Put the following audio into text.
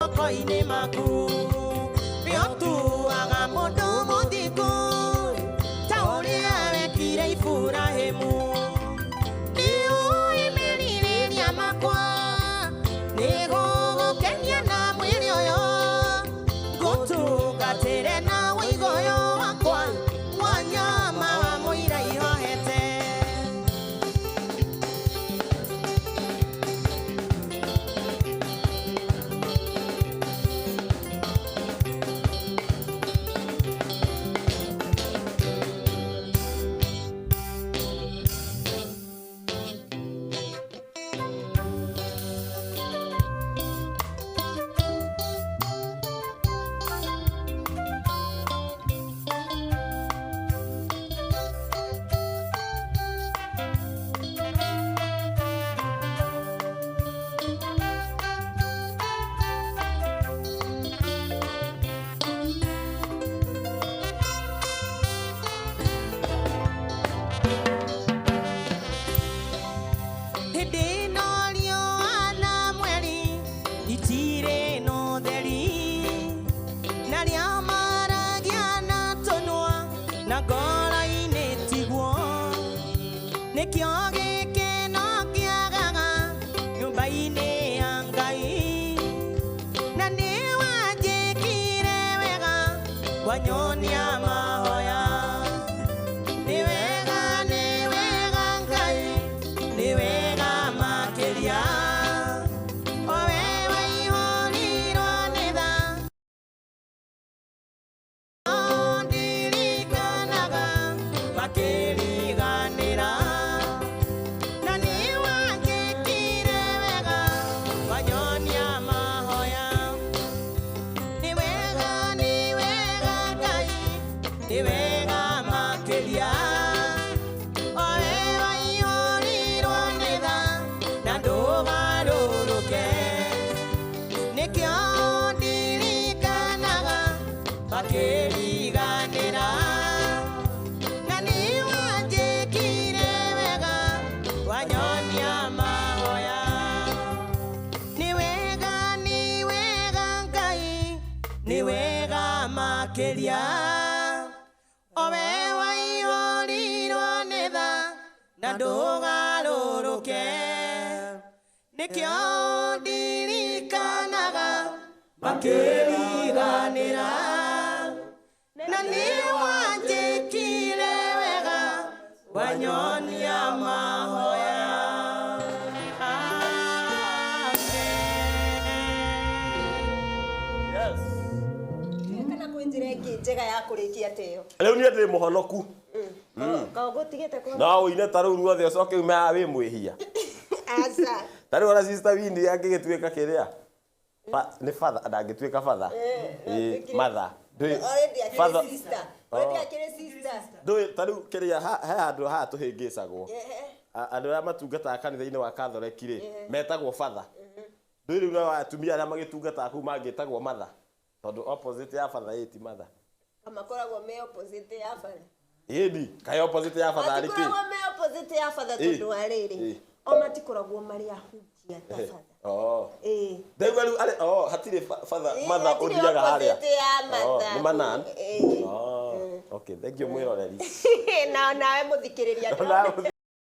Moko-inĩ maku nĩ ũtuaga mũndũ mũthingu ta ũrĩa wekire Iburahĩmu. Nĩ ũĩ merirĩria makwa, nĩ gũgũkenia na mwĩrĩ ũyũ, ngũtungatĩre na ũigoyo wakwa wanyama wa mũira ihohete. Hĩndĩ ĩno riũa na mweri itirĩ na ũtheri, na arĩa maragia na tũnua na ngoro-inĩ tiguo, nĩkĩo gĩkeno kĩagaga nyũmba-inĩ ya Ngai. Na nĩ wanjĩkire wega wanyonia mahoya. Nĩ wega, nĩ wega Ngai, nĩ wega makĩria, o we waihũrirwo nĩ tha, ndirikanaga makĩriganĩra. Na nĩ wanjĩkire wega wanyonia mahoya. Nĩ wega, nĩ wega Ngai, nĩ wega makĩria, o we waihũrirwo nĩ tha na ndũgarũrũke, nĩkĩo ndirikanaga makĩriganĩra. Na nĩ wanjĩkire wega wanyonia mahoya. Nĩ wega, nĩ wega Ngai, nĩ wega makĩria, o we waihũrirwo nĩ tha na ndũgarũrũke, nĩkĩo ndirikanaga makĩriganĩra. Na nĩ wanjĩkire wega wanyonia mahoya. Amen. Yes. Kana kwĩ njĩra ĩngĩ njega ya kũrĩkia ta ĩyo? Rĩu niĩ ndĩ mũhonoku. Kaũgũtigĩte kũ? No ũine ta rĩu ruothe ũcoke ume haha wĩ mwĩhia. Aca. Ta rĩu ona Sister Winnie angĩgĩtuĩka kĩrĩa, nĩ father, ndangĩtuĩka father. Ĩ, mother. Already akĩrĩ sister. Already akĩrĩ sister. Ndũĩ ta rĩu kĩrĩa, he handũ haha tũhĩngĩcagwo. Andũ arĩa matungataga kanitha-inĩ wa Katholeki rĩ, metagwo father. Ndũĩ rĩu no atumia arĩa magĩtungataga kũu mangĩtagwo mother, tondũ opposite ya father ĩ ti mother. Makoragwo me opposite ya father. Ĩni kaĩ opposite ya father arĩ kĩ? Matikoragwo me opposite ya father, tondũ wa rĩrĩ, o matikoragwo marĩ ahunjia ta father. Oh. Ĩĩ. Ndaigua rĩu arĩ, oh, hatirĩ father, Ĩĩ, mother hatirĩ ũthiaga harĩa. opposite ya mother. Oh, nĩ manan. Ĩĩ. Oh, okay, thank you mwĩroreri. Na nawe mũthikĩrĩria. Nawe.